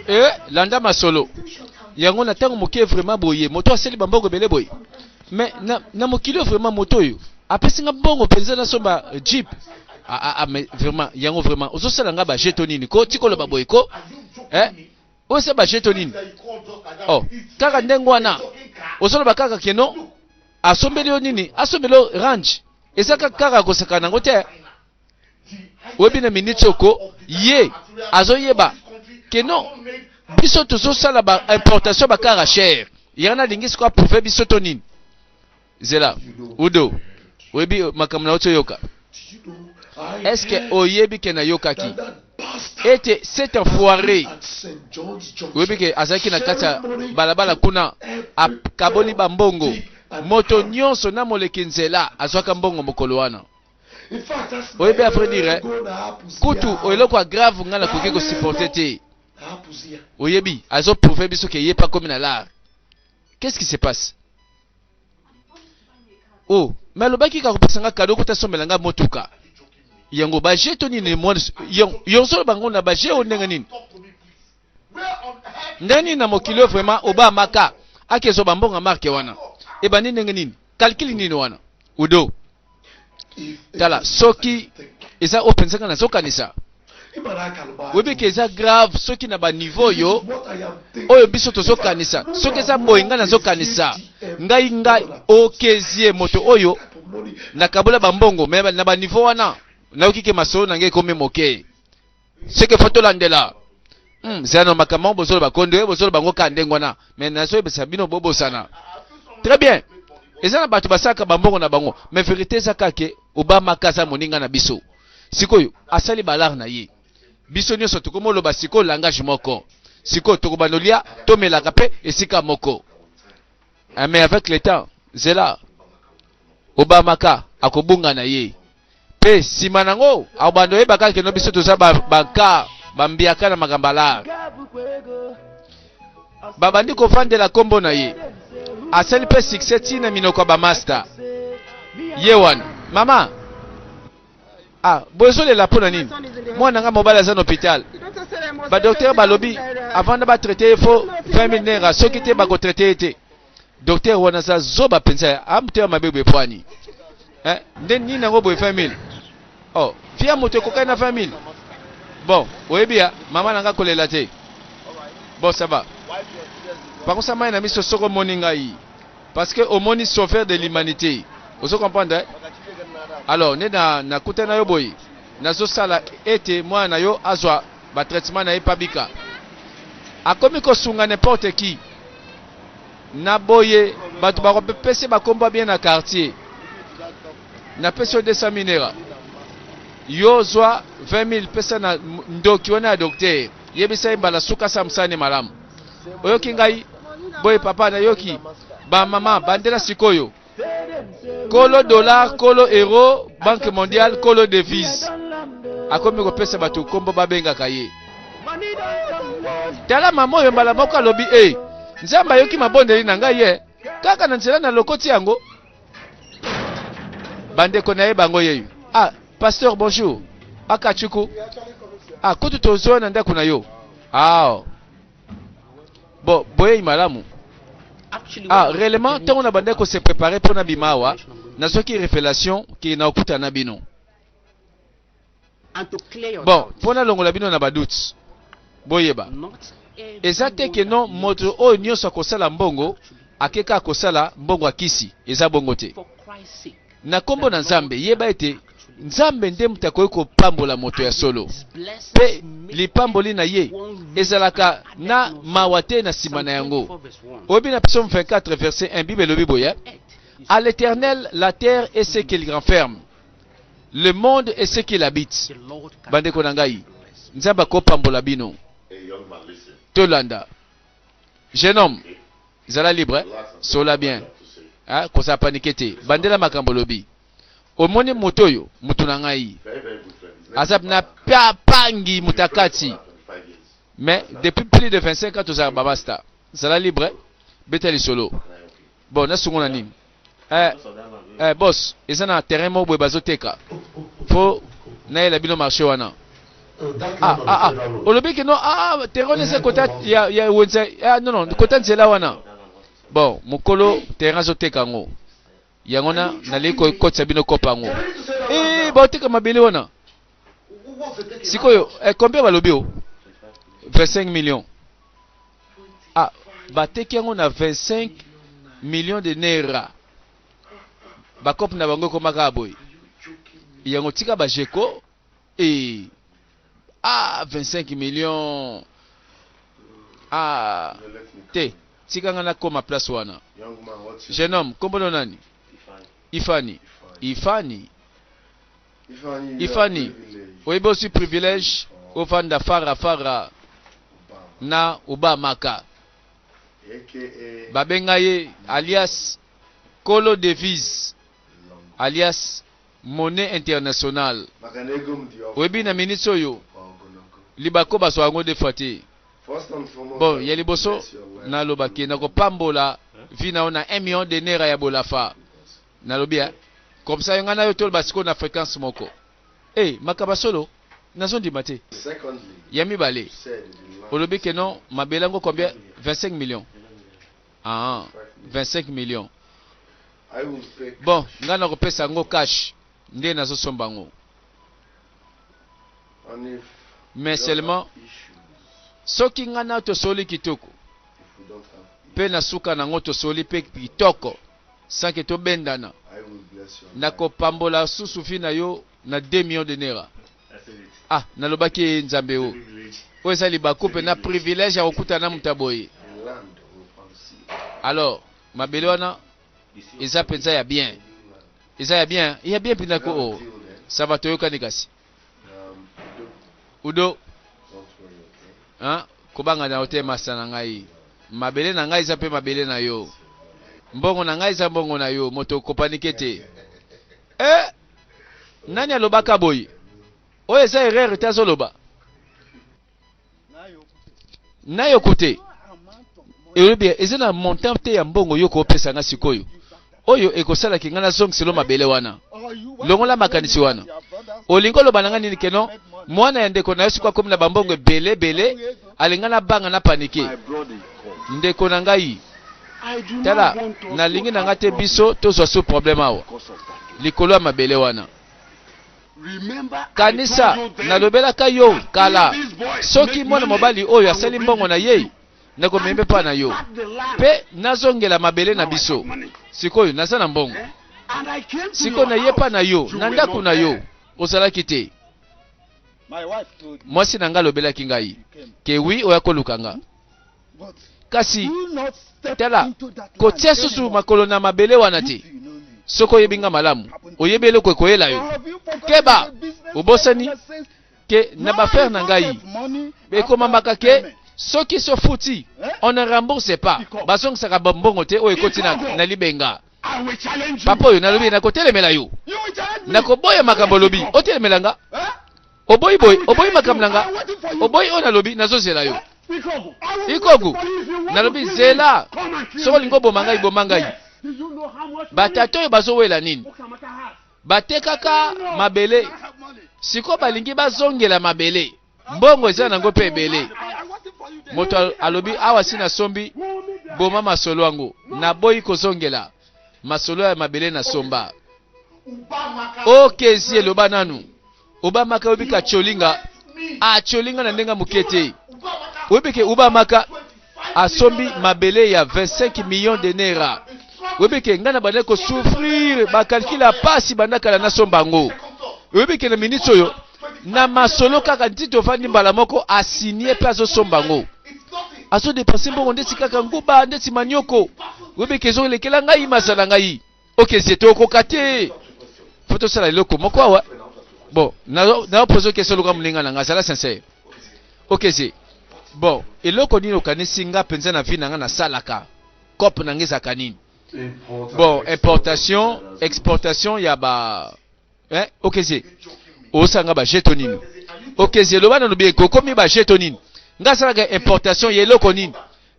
Speaker 1: Eh, landa masolo yango na ntango moke vraiment boye moto asali bambongo ebele boye mais na, na mokili oyo vraiment moto oyo apesi nga mbongo mpenza nasomba jeep. Ah, ah, ah, mais vraiment yango vraiment ozosala nga ba jeto nini ko tikoloba boye ko eh oyo eza ba jeto nini oh kaka ndenge wana ozoloba kaka keno asombeli yo nini asombeli yo range eza kaka kosakana yango te. Oyebi na minute oko ye azoyeba ke non, biso tozosala ba importation ba car cher. Yango nalingi sikoyo approuve biso to nini? Zela Udo, oyebi makambo na oyoka. Est-ce que oyebi ke nayokaki ete cet enfoiré, oyebi ke azalaki na kati ya balabala kuna, akaboli bambongo, moto nyonso na moleki nzela azwaka mbongo mokolo wana? Oyebi, à vrai dire, kutu eloko ya grave ngai nakoki kosupporter te. Oyebi, azoprouve biso ke ye mpe akomi na l'art. Qu'est-ce qui se passe? Oh, mais alobaki kaka kopesa nga cadeau, kuta asombela nga motuka. Yango baje to nini? Mwana yonso bango na baje oyo, ndenge nini, ndenge nini na mokili oyo vraiment obamaka akezwa bambongo ya marke wana ebandi ndenge nini? Calcul nini wana? Udo, tala, soki eza oyo mpenza nga nazokanisa, oyebi ke eza grave. Soki na baniveau oyo oyo biso tozokanisa, soki eza boye, ngai nazokanisa ngai okezie moto oyo nakabola bambongo, me na baniveau wana nayoki ke masolo na ngai ekomi moke. Soki fo tolandela, zela na makambo yango bozoloba kondo ye, bozoloba yango kaka ndenge wana, me nazoyebisa bino, bobosana très bien. Eza na bato basalaka bambongo na bango, mais vérité eza kaka ke Obama aza moninga na biso. Sikoyo asali balare na ye, biso nyonso tokomoloba sikoyo langage moko. Sikoyo tokobanda olia, tomelaka mpe esika moko. Ah, mais avec le temps, zela, Obamaka akobunga na ye mpe nsima nango akobanda oyeba kaka keno biso toza banka bambiaka na makambo alare. Babandi kovandela nkombo na ye, asali mpe succès ntina minoko ya bamaster. Ye wana mama, ah, bozolela mpo na nini? Mwana nga mobali aza na hôpital, badocteur balobi avant na batraite ye fo 20 000 naira, soki te bakotraite ye te. Docteur wana aza zoba mpenza, amotema mabe boye pwani, eh, nde nini yango boye 20 000? Oh, fia moto ekokani na 20 000. Bon, oyebi ya mama na nga, kolela te. Bon, ça va, pakosa mai na miso soko omoni ngai, parce que omoni sauveur de l'humanité. Ozo comprendre, eh? Alors nde na nakuta na yo boye, nazosala ete mwana na yo azwa batraitement na ye pabika. Akomi kosunga n'importe qui na boye, bato bakopesa bakombo bien na quartier. Napesi yo 200 000 naira, yo zwa 20 000, pesa na ndoki wana ya docteur, yebisa ye mbala suka sa mosani malamu. Oyoki ngai boye papa? Nayoki bamama bandela sikoyo kolo dollar, kolo euro, Banque mondiale, kolo devise. Akomi kopesa bato nkombo babengaka ye. Tala mama oyo, mbala moko alobi e Nzambe ayoki mabondeli na ngai ye kaka na nzela na lokoti yango. Bandeko na ye bango yeyo. Ah, pasteur, bonjour. Akachuku, ah, kutu tozwa na ndako na yo. Ah bon, boyei malamu. Ah, réellement, ntango na bandaki kose préparer mpo na bima awa, nazwaki révélation ke na okutana na bino. Bon, mpo nalongola bino na badoute, boyeba eza te ke non, moto oyo nyonso akosala mbongo akeka akosala mbongo akisi. Eza bongo te. Na nkombo na Nzambe, yeba ete Nzambe nde moto akoki kopambola moto ya solo, mpe lipamboli na ye ezalaka na mawa te na nsima na yango. Oyebi, na Psaume 24 verset 1, Bible elobi boye: "À l'Éternel la terre et ce qu'il renferme, le monde et ce qu'il habite." Bandeko na ngai, Nzambe akopambola bino. Tolanda jeune homme, zala libre, sola bien, hein? Kozala paniqué te, bandela makambo. Olobi omoni moto oyo, moto na ngai aza na pangi moto akati, mais depuis plus de 25 ans tozalaka bamasta. Zala libre, beta lisolo. Bon, nasungo na nini? Eh, boss, eza na terrain moko boye bazoteka, fo nayela bino marché wana. Ah, ah, ah. Olobi ke non, ah, terrain wana eza kota ya wenze. Ah, non, non, kota nzela wana. Bon, mokolo terrain azoteka yango, yango na nalingi kokotisa bino kopa yango. Eh, baoteka mabele wana sikoyo, eh, combien balobi? O 25 millions. Ah, bateki yango na 25 millions de naira. Bakope na bango ekomaka boye yango. Tika bajeko. Eh. Ah, 25 millions. Ah. Te, tika nga nakoma place wana. Jeune homme, kombo no nani? Ifani. Ifani. Ifani. Oyebi osi privilège ovanda fara fara na Obamaka. Babenga ye alias Kolo devise alias monnaie internationale. Oyebi na minutes oyo libako bazwa yango deux fois te. Bon ya liboso naloba ke nakopambola vie na yo na 1 million de naira ya bolafa. Nalobi hein. Comme ça yo ngai na yo toloba sikoyo na frequence moko. Eh makaba solo nazondima te. Ya mibale olobi ke non mabele yango combien 25 millions. Ah 25 millions. Bon ngai nakopesa yango cash nde nazosomba yango. Mais seulement soki ngai na tosoli kitoko pe na suka nango tosoli pe kitoko sans que tobendana nakopambola susu vie na yo na 2 millions de naira. Ah nalobaki ye nzambe o oyo eza libaku mpe na privilège ya kokutana na moto ya boye. Alors mabele wana eza mpenza ya bien, eza ya bien, ya bien mpenza ko o ça va toyokani kasi Udo hein, kobanga na yo te masta na ngai, mabele na ngai eza mpe mabele na yo, mbongo na ngai eza mbongo na yo, moto kopanike te eh! Nani alobaka boye? Oyo eza erreur te azoloba. Nayo kote. Elobi eza na montant te ya mbongo yo kopesa nga sikoyo. Oyo ekosala ki nga nazongiselo mabele wana. Longola makanisi wana. Olingi oloba na nga nini ke non mwana ya ndeko na yo sikoyo akomi na bambongo ebele ebele alinga na banga na panike. Ndeko na ngai Tala, nalingi na nga te biso tozwa su problème awa likolo ya mabele wana. Kanisa, nalobelaka yo kala, soki mwana mobali oyo asali mbongo na ye, nakomema epai na yo mpe nazongela mabele na biso. Sikoyo naza na mbongo. Sikoyo naye epai na yo, na ndako na yo, ozalaki te. Mwasi na nga alobelaki ngai ke wi oya koluka nga. Kasi, tala, kotia susu makolo na mabele wana te. Soki oyebi nga malamu, oyebi eloko ekoyela yo. Keba! Obosani ke na bafere na ngai ekomamaka ke soki sofuti on ne rembourse pas, bazongisaka mbongo te oyo ekoti na, na libenga. Papa oyo nalobi nakotelemela yo, nakoboya makambo olobi, otelemela nga. Oboyi boye, oboyi makambo na nga, oboyi oyo nalobi, nazozela yo. Ikoku, nalobi zela, soki olingi oboma ngai, boma ngai. Batata oyo bazowela nini? Batekaka mabele, sikoyo balingi bazongela mabele. Mbongo eza nango mpe ebele. Moto alobi awa si nasombi, boma masolo yango, naboyi kozongela masolo ya mabele nasomba. Okezi eloba nanu. Obamaka oyebi ke atiolinga atiolinga na ndenge moke te. Oyebi ke Obamaka asombi mabele ya 25 millions de naira. Oyebi ke ngai na bandaki ko souffrir ba calcul ya pasi banda kala nasomba yango. Oyebi ke na minutes oyo na masolo kaka nti tovandi mbala moko asigne mpe azosomba yango. Azo depenser mbongo ndeti kaka nguba ndeti manioko. Oyebi ke ezolekela ngai mazala ngai. Ok ze tokoka te faut tosala eloko moko awa bon na pose question loka moninga na nga zala sincère ok ze bon eloko nini okanisi nga mpenza na vie na nga nasalaka cope na nga ezalaka nini bon importation exportation ya ba eh ok ze osanga ba jeto nini ok ze loba nanu bien kokomi ba jeto nini nga asalaka importation ya eloko nini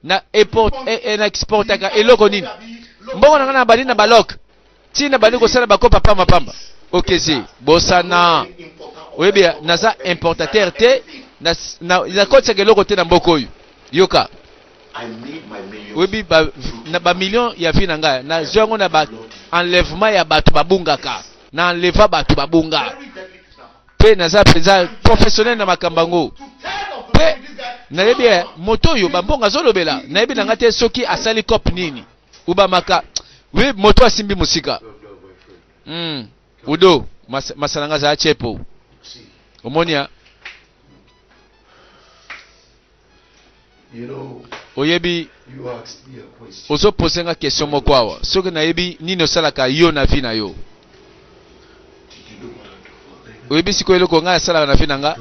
Speaker 1: na import eh, eh, na exportaka eloko nini mbongo na nga na bandi na balok ti na bandi kosala bakopa pamba pamba okezi bosana oyebi naza importateur te nakotisaka eloko te na mboka oyo yoka oyebi ba, na bamillion ya vie na ngai nazwi yango na ba enlèvement ya bato babungaka na enleva bato babunga mpe naza mpenza professionnel na makambo yango mpe nayebi eh, moto oyo bambongo azolobela nayebi na ngai te soki asali cope nini ubamaka wi moto asimbi mosika mm. udo mas, masala ngai azala chepo. Omoni ya oyebi ozo pose nga question moko awa soki nayebi nini osalaka yo na vie na yo oyebi sikoyo eloko ngai asalaka na vie na nga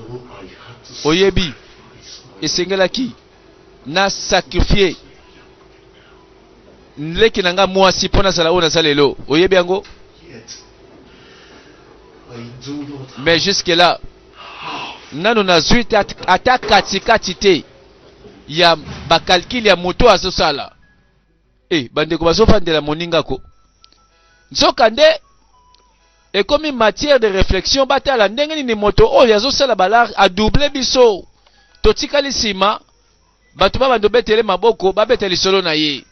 Speaker 1: oyebi esengelaki na sacrifier leki na nga mwasi mpo nazala oyo naza lelo oyebi yango mais jusque là nano nazwi te ata katikati te ya bakalkile ya moto azosala e eh, bandeko bazofandela moninga ko nzoka nde ekomi matière de réflexion batala ndenge nini moto oyo azosala balar adouble biso totikali nsima Bato babanda obetele maboko, babeta lisolo na ye.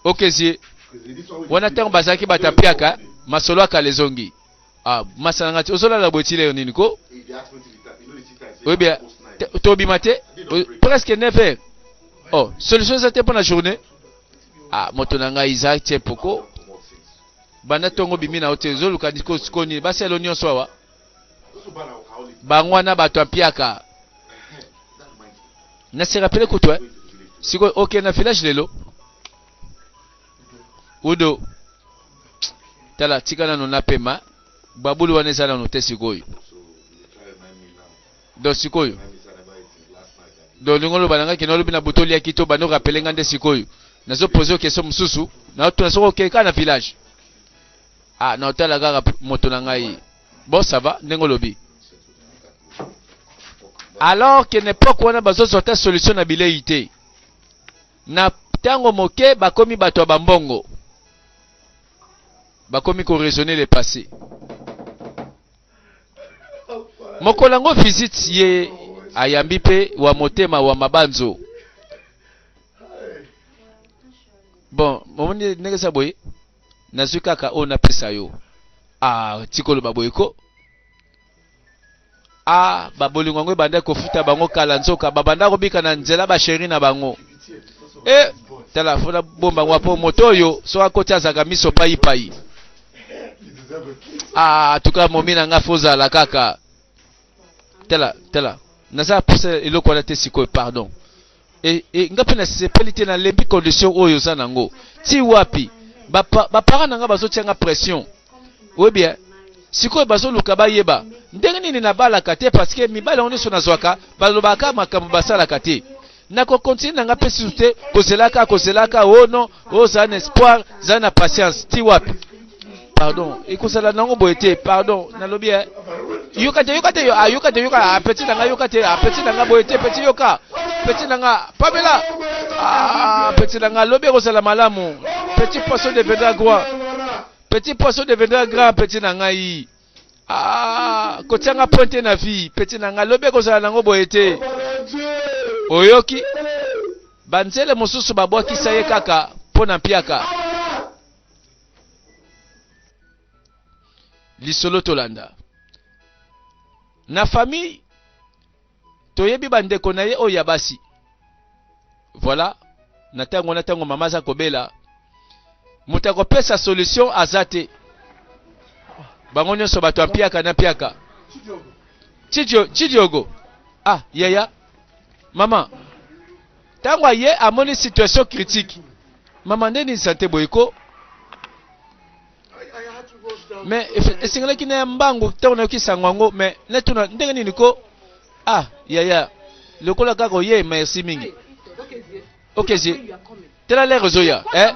Speaker 1: Okezie wana ntango bazalaki bato ya mpiaka, masolo ya kala ezongi. Ah, masala nga ti ozolala boye ti lelo nini ko? Oyebi tobima te presque 9 heures. Oh, solution eza te mpo na journée. Ah, moto na ngai Isaac Tchepoko banda ntongo bimi na yo te ozoluka sikoyo nini basala yo nyonso awa bango wana bato ya mpiaka na se rappele kutu eh? Sikoyo okende na village lelo udo tala tika nano napema babulu wana eza nano te sikoyo donc sikoyo donc olingi oloba na ngai kende olobi na butu oliaki to bando rapele ngai nde sikoyo nazo pose yo question mosusu naotuna soki okei kaka na village ah naotala kaka moto na ngai Bon ça va ndenge olobi. Alors que n'epoque wana bazozwa ata solution na bilei te. Na tango moke bakomi bato ya bambongo. Bakomi ko raisonner le passé. Mokolo yango visite ye ayambi mpe wa motema wa mabanzo. Bon, omoni ndenge eza boye? Nazwi kaka oyo napesa yo. Ah, tika oloba boye ko. Ah, ba bolingo yango ebandaki kofuta bango kala nzoka babanda kobika na nzela ba chéri na bango. Eh, tala fona bomba ngo po moto oyo soki akoti azalaka miso pai pai. Ah, tuka momi na nga fozala kaka. Tala, tala. Naza posa eloko wana te sikoyo, pardon. E, e, nga mpe nasepeli te nalembi condition oyo oza nango ti wapi baparent na nga bazotia nga pression oyebi eh? sikoyo bazoluka bayeba ndenge nini nabalaka te parce que mibali yango nyonso nazwaka balobaka makambo basalaka te nakokontinue na nga mpe susu te kozelaka kozelaka o oh non ozala oh, na espoir zala na patience ti wapi pardon ekozala nango boye te pardon nalobi eh yoka te yoka te ah, yoka te yoka ah, petit na nga yoka te ah, petit na nga boye te petit yoka petit na nga pamela ah, petit na nga lobi ekozala malamu petit poisson deviendra grand petit poisson deviendra grand petit na ngai ah, kotia nga pointe na vie petit na nga lobi ekozala nango boye te oyoki banzele mosusu babwakisa ye kaka mpo na mpiaka Lisolo tolanda. Na famille toyebi ba ndeko na ye oyo ya basi. Voilà, na ntango na ntango mama aza kobela, moto akopesa solution aza te. Bango nyonso bato ya mpiaka na mpiaka. Chidio, Chidiogo. Ah, yaya. Mama, ntango aye amoni situation critique. Mama nde nini sante boye ko? Mais esengelaki na ya mbangu ntango nayoki sango yango mais natuna ndenge nini ko? Ah yaya lokola kaka oye merci mingi. Okezie tala lere ozoya eh?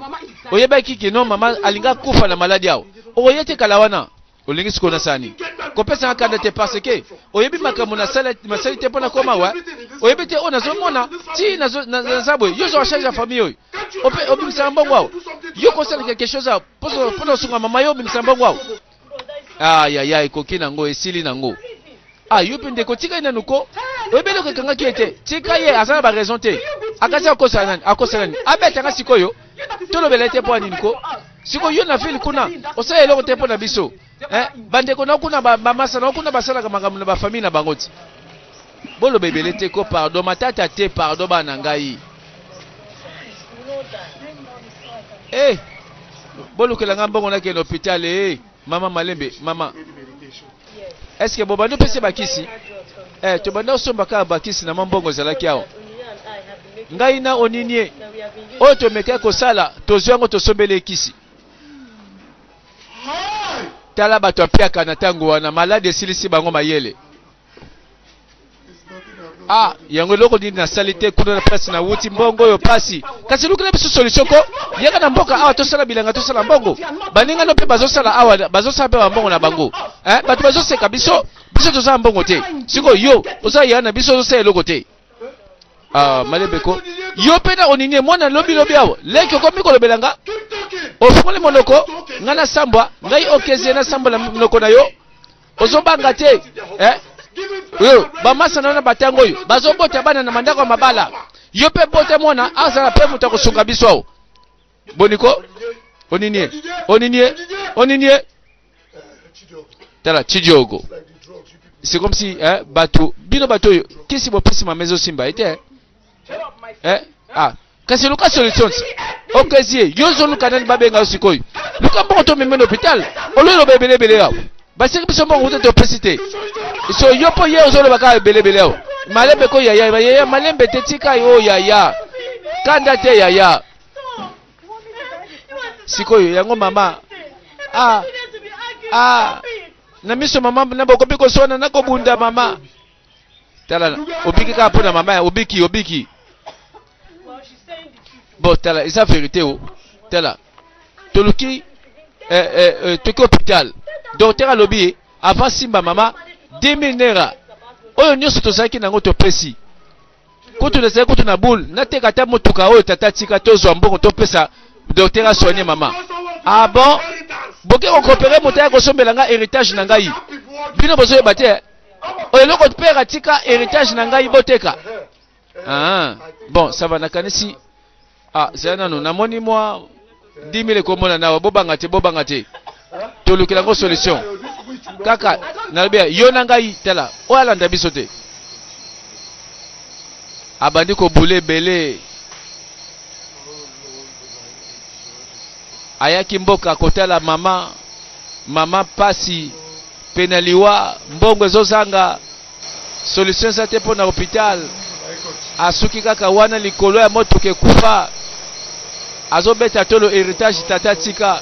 Speaker 1: Oyebaki ke non mama alinga kufa na maladi awa okoye te kala wana olingi sikoyo nasala nini kopesa nga kanda te parce que oyebi makambo nasali te mpo nakoma wa oyebi te oyo nazomona ti naza boye yo ozwa charge ya famille oyo obimisaka mbongo awa yo kosala quelque chose awa mpo na osunga mama yo obimisa mbongo awa ayaya ekoki nango esili nango ah yo mpe ndeko tika ye nanu ko oyebi eloko ekangaki ye te tika ye aza na baraison te akasi akosala nani akosala nani abetanga sikoyo tolobela ye te mpo ya nini ko sikoyo yo na ville kuna osala eloko te mpo na biso eh, bandeko na kuna bamasa na kuna basalaka makambo na bafamille na bango ti boloba ebele te ko pardon matata te pardon bana ngai eh bolukela ngai mbongo nakende hôpital eh mama malembe mama. Est-ce que bobandi opesi bakisi? Eh, tobanda kosomba kaka bakisi na mwa mbongo ezalaki awa. Ngai na Oninie, oyo tomekaki kosala, tozwi yango tosombeli ye kisi. Tala bato ya mpiaka na ntango wana, maladi esilisi bango mayele. Ah, yango eloko nini nasali te kuna na place nawuti mbongo oyo pasi. Kasi lukela biso solution ko. Yaka na mboka awa tosala bilanga tosala mbongo. Baninga no pe bazosala awa bazosala pe ba mbongo na bango. Eh, bato bazoseka biso, biso tozala mbongo te. Siko yo oza ya na biso ozosala eloko te. Ah, malembe ko. Yo pe na oninie mwana lobi lobi awa. Leki okomi kolobela nga. Ofungoli monoko, nga nasambwa, ngai okezie nasambola monoko na yo. Ozobanga te eh? Oyo bamasa na na batango oyo bazobota bana na mandako ya mabala. Yo mpe bota mwana azala mpe moto akosunga biso awa. Boniko oninie oninie oninie tala Chidiogo. C'est comme si eh, bato bino bato oyo kisi bopesi mama ezosimba ye te eh? Ah, kasi luka solution okezie yo ozoluka nani babenga yo sikoyo luka mbongo tomemi na hôpital oloyoloba ebele ebele awa baseki biso mbongo kuta topesi te so yo mpo ye ozoloba kaka ebele ebele awa malembe ko yaya yaya malembe te tika yo yaya kanda te yaya sikoyo yango mama ah ah na miso mama na bokomi koswana na kobunda mama tala obiki kaka mpo na mama ya obiki obiki bon tala eza verité o tala toluki eh, eh, eh, toki hôpital docteur alobi avant simba mama 2000 naira oyo nyonso tozalaki nango topesi kutu nazali kutu na boule nateka ata motuka oyo tata tika tozwa mbongo topesa docteur asoigne mama ah bon boke kokopere moto aya kosombela ngai héritage na ngai bino bozoyeba te eh? oyo eloko père atika héritage na ngai boteka ah, bon ça va nakanisi ah zela nanu namoni mwa 10 000 ekomona nawa bobanga te bobanga te tolukela yango solution kaka nalobi yo na ngai tala oyo alanda biso te abandi kobule ebele ayaki mboka kotala mama mama pasi pene liwa mbongo ezozanga solution eza te mpo na hopital asuki kaka wana likolo ya motuka ekufa azobeta tolo heritage tata atika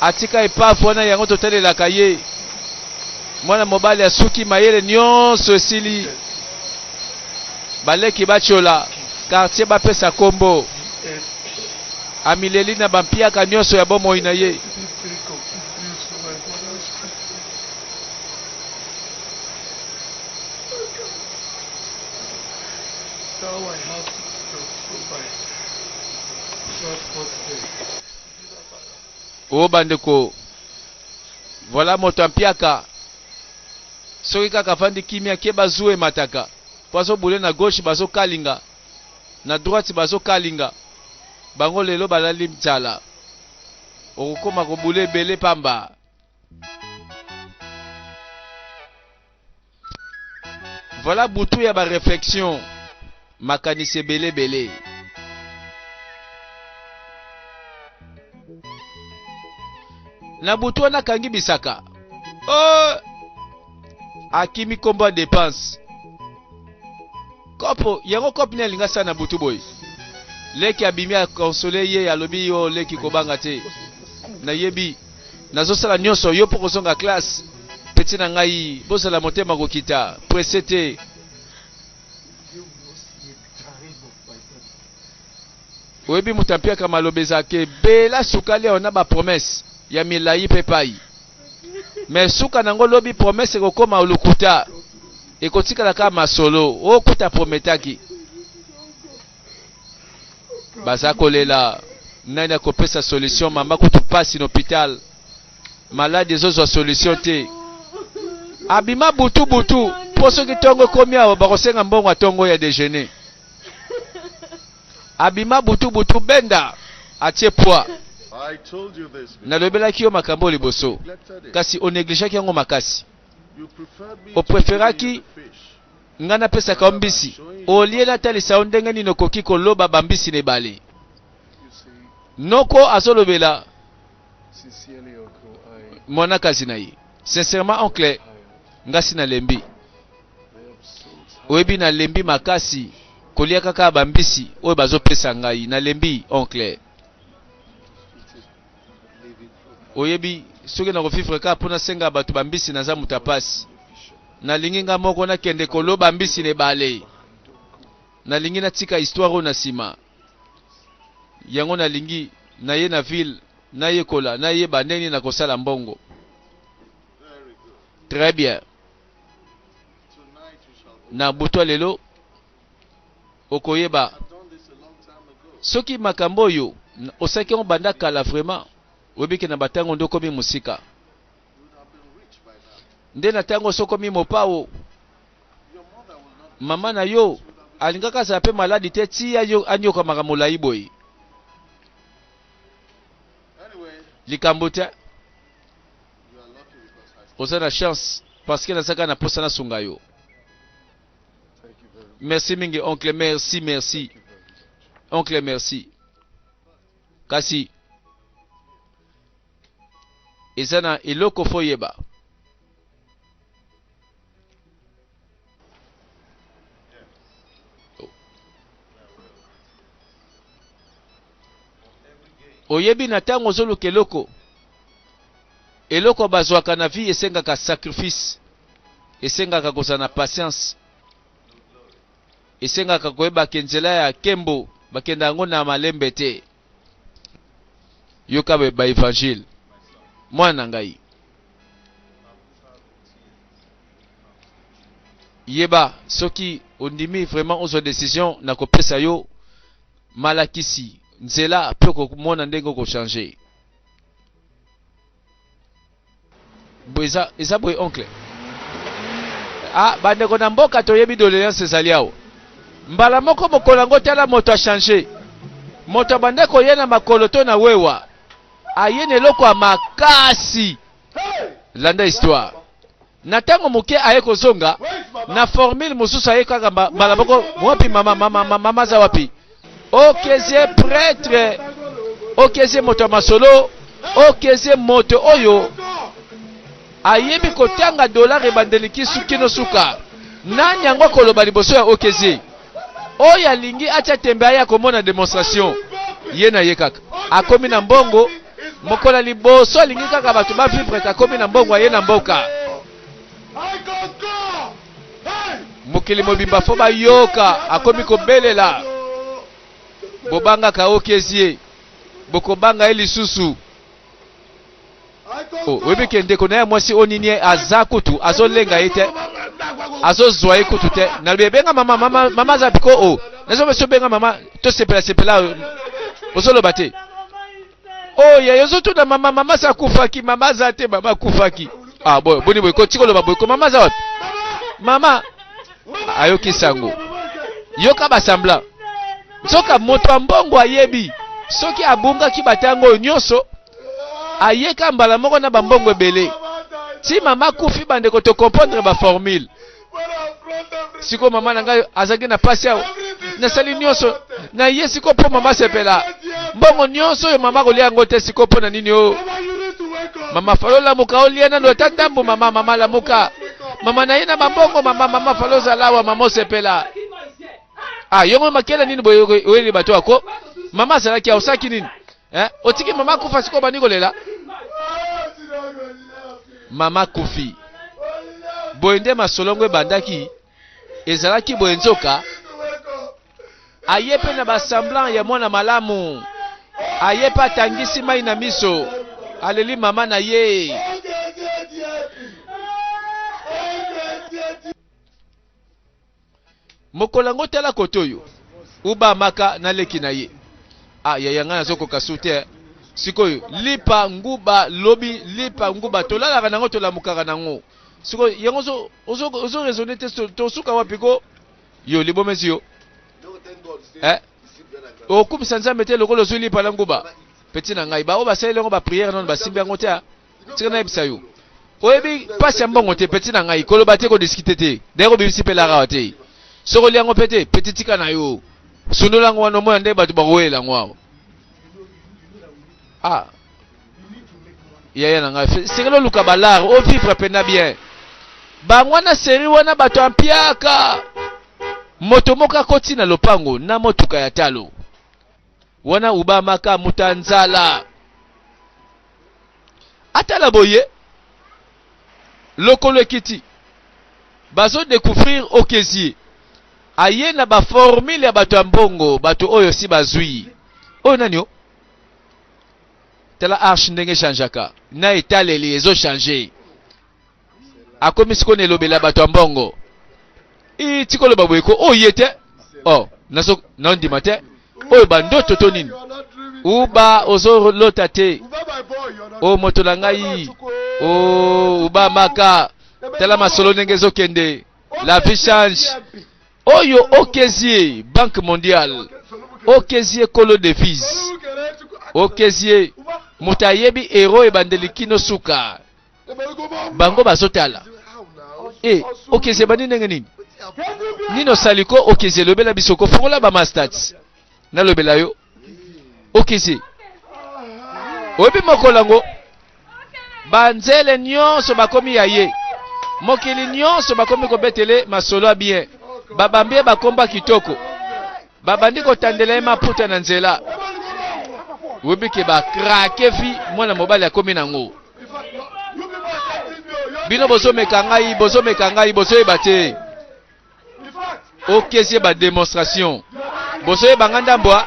Speaker 1: atika epave wana yango totalelaka ye mwana mobali asuki mayele nyonso esili baleki batyola quartier bapesa kombo amileli na bampiaka nyonso ya bomoi na ye. O bandeko, voilà moto ya mpiaka soki kaka afandi kimia keba zuwa emataka po azobule na gauche bazokalinga na droite bazo kalinga bango lelo balali nzala okokoma kobule ebele pamba. Voilà butu ya ba reflexion makanisi ebele ebele. Na butu wana akangi bisaka oh! Akimi kombo ya depense Kopo yango kope nini alingi asala na butu boye? Leki abimi a console ye alobi yo leki kobanga te nayebi nazosala nyonso yo mpo kozonga classe petit na ngai bozala motema kokita presse te. Oyebi moto apiaka maloba ezalaka ebele asukali awa na ba promesse ya milayi mpe payi mais suka nango lobi promesse ekokoma lokuta. Ekotikala kaka masolo oh kuta prometaki. Baza kolela nani akopesa solution mama kutu pasi na hopital maladi ezozwa solution te abima butu butu po soki tongo ekomi awa bakosenga mbongo ya tongo ya dejeuner abima butu butu benda atie poids nalobelaki yo makambo liboso kasi onegligeaki yango makasi O preferaki ngai napesaka yo mbisi au lieu natalisa yo ndenge nini okoki koloba ba mbisi na ebale. Noko azolobela mwanakazi na ye. Sincèrement oncle, nga si nalembi. Oyebi nalembi makasi kolia kaka ba mbisi oyo bazopesa ngai. Nalembi oncle. Oyebi soki nakovivre kaka mpo nasenga bato ba mbisi naza moto ya pasi. Nalingi nga moko nakende koloba mbisi na ebale. Nalingi natika histoire oyo na nsima. Yango nalingi naye na ville nayekola nayeba ndenge nini nakosala mbongo. Très bien. Na butu ya lelo okoyeba soki makambo oyo osalaki yango banda kala vraiment oyebi ke na batango nde okomi mosika nde na ntango osi okomi mopao mama na yo alingaka azala mpe maladi te ti anyokamaka molai boye likambo te oza na chance parce que naza kaka na posa nasunga yo merci mingi oncle merci merci oncle merci kasi eza na eloko fo yeba Oyebi na tango ozoluka eloko, eloko bazwaka na vie esengaka sacrifice, esengaka kozala na patience, esengaka koyeba ke nzela ya kembo bakenda yango na malembe te. Yoka ba evangile mwana na ngai. Yeba soki ondimi vraiment ozwa decision na kopesa yo malakisi nzela pe okomona ndenge oko changer. Boye eza eza boye oncle. Ah bandeko na mboka toyebi doléance ezali awa. Mbala moko mokolo yango tala moto a changer. Moto abanda koya na makolo to na wewa. Aye na eloko ya makasi. Landa histoire. Na tango moke aye kozonga na formule mosusu aye kaka mbala moko wapi mama mama mama aza wapi? Okezie pretre, okezie moto ya masolo, okezie moto oyo ayebi kotanga dollar ebandeli kisu kino suka. Nani yango akoloba liboso ya okezie? Oyo alingi atia tembe aya komona demonstration. Ye na ye kaka akomi na mbongo mokolo ya liboso alingi kaka bato ba vivre akomi na mbongo aye na mboka. Mokili mobimba fo bayoka akomi kobelela bobangaka okezie bokobanga ye lisusu. Oh, oyebi ke ndeko na ye mwasi oyo nini ye aza kutu azolenga ye te azozwa ye kutu te nalobi ebenga mama mama mama aza piko o oh. nazo besi obenga mama tosepela sepela ozoloba te oyo oh, yaya ozotuna mama mama asi akufaki mama aza te mama akufaki ah boye boni boye kotika oloba boye ko mama aza wapi mama ayoki sango yoka basambla nzoka moto ya mbongo ayebi soki abungaki batango oyo nyonso ayeka mbala moko na bambongo ebele ti mama akufi bandeko to comprendre ba formule sikoyo mama na ngai azalaki na pasi awa nasali nyonso na ye sikoyo mpo mama asepela mbongo nyonso oyo mama akolia yango te sikoyo mpo na nini o mama falo lamuka olia nano ata ndambo mama mama lamuka mama na ye na bambongo mama mama falo ozala awa mama osepela ah yongo makela nini boye oyeli bato ako mama azalaki awa osalaki nini Eh, otiki mama akufa sikoyo obandi kolela? Mama akufi. Boye nde masolo yango ebandaki, ezalaki boye nzoka aye mpe na ba semblant ya mwana malamu, aye mpe atangisi mai na miso, aleli mama na ye. Mokolo yango tala kote oyo uba amaka na leki na ye. Ah yaya ngai nazo koka su te. Sikoyo lipa nguba lobi lipa nguba tolalaka nango tolamukaka nango. Sikoyo yango ozo ozo ozo raisonner te tosuka wapi ko? Yo libomezi yo. Eh? Okumisa Nzambe te lokola ozwi lipa na nguba. Petit na ngai ba oyo basaleli yango ba prière nano basimbi yango te. Tika nayebisa yo. Oyebi pasi ya mbongo te petit na ngai, koloba te ko discuter te. D'ailleurs obimisi pe lara awa te. Soki olia yango pe te, petit tika na yo. Sundola yango wana omona nde bato bakowelela yango awa. Ah. Yaya na ngai, sengeli oluka balar ovivre mpenza bien. Bango wana seri wana bato ya mpiaka. Moto moko akoti na lopango na motuka ya talo wana, ubamaka moto ya nzala atala boye lokolo ekiti, bazo découvrir Okezie aye na ba formule ya bato ya mbongo, bato oyo si bazwi oyo nani o tala arche ndenge echangeaka na etaleli ezo change, akomi sikoyo na elobeli ya bato ya mbongo. I tikoloba boye ko oyo ye te, oh nazo naondima te, oyo bandoto to nini? Uba ozolota te, o moto na ngai, o uba maka, tala masolo ndenge ezokende, la vie change. Oyo Okezie, Banque mondiale, Okezie kolo devise, Okezie moto ayebi euro ebandeli kino suka. Bango bazotala e Okezie ebandi ndenge nini? Nini osali ko Okezie? Lobela biso ko, fongola ba mastats nalobela yo. Okezie oyebi mokolo yango banzele nyonso bakomi ya ye, mokili nyonso bakomi kobetele masolo ya bien, babambi ye bakomba kitoko, babandi kotandela ye maputa na nzela. Oyebi ke bakrake vi mwana mobali akomi nango. Bino bozomeka ngai, bozomeka ngai, bozoyeba te. Okezie ba demonstration, bozoyeba nga ndambwa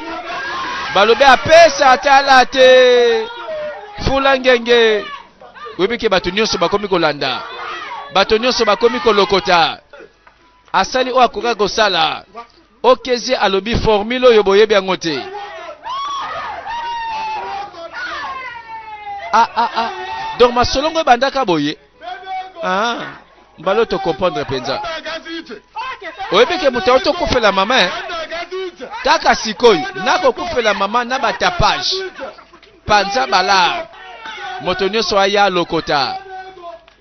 Speaker 1: balobi apesa atala te fula ngenge. Oyebi ke bato nyonso bakomi kolanda, bato nyonso bakomi kolokota. Asali oyo akoka kosala. Okezie alobi formule oyo boyebi yango te. Ah, ah, ah. Donc masolongo ebandaka boye. Ah, mbala oyo tocomprendre mpenza. Oyebi ke moto auti okufela mama eh? Kaka sikoyo nakokufela mama na batapage panza balar, moto nyonso aya lokota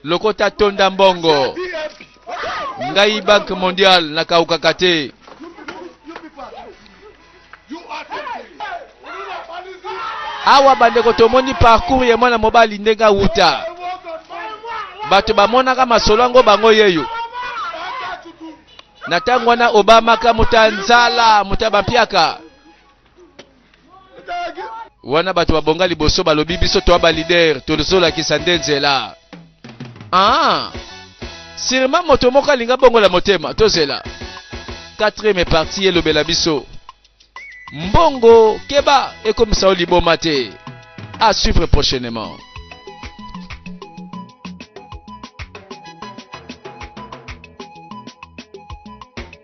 Speaker 1: lokota tonda mbongo. Ngai Banque mondiale nakaukaka te. Awa bandeko tomoni parcours ya mwana mobali ndenge awuta. Bato bamonaka masolo yango bango yeyo. Na ntango wana Obamaka moto ya nzala, moto ya bampiaka. Wana bato babonga liboso balobi biso toa ba leader, tozolakisa nde nzela. Ah, sûrement moto moko alinga bongola motema, tozela. Quatrième partie elobela biso. Mbongo keba ekomisa yo liboma te. À suivre prochainement.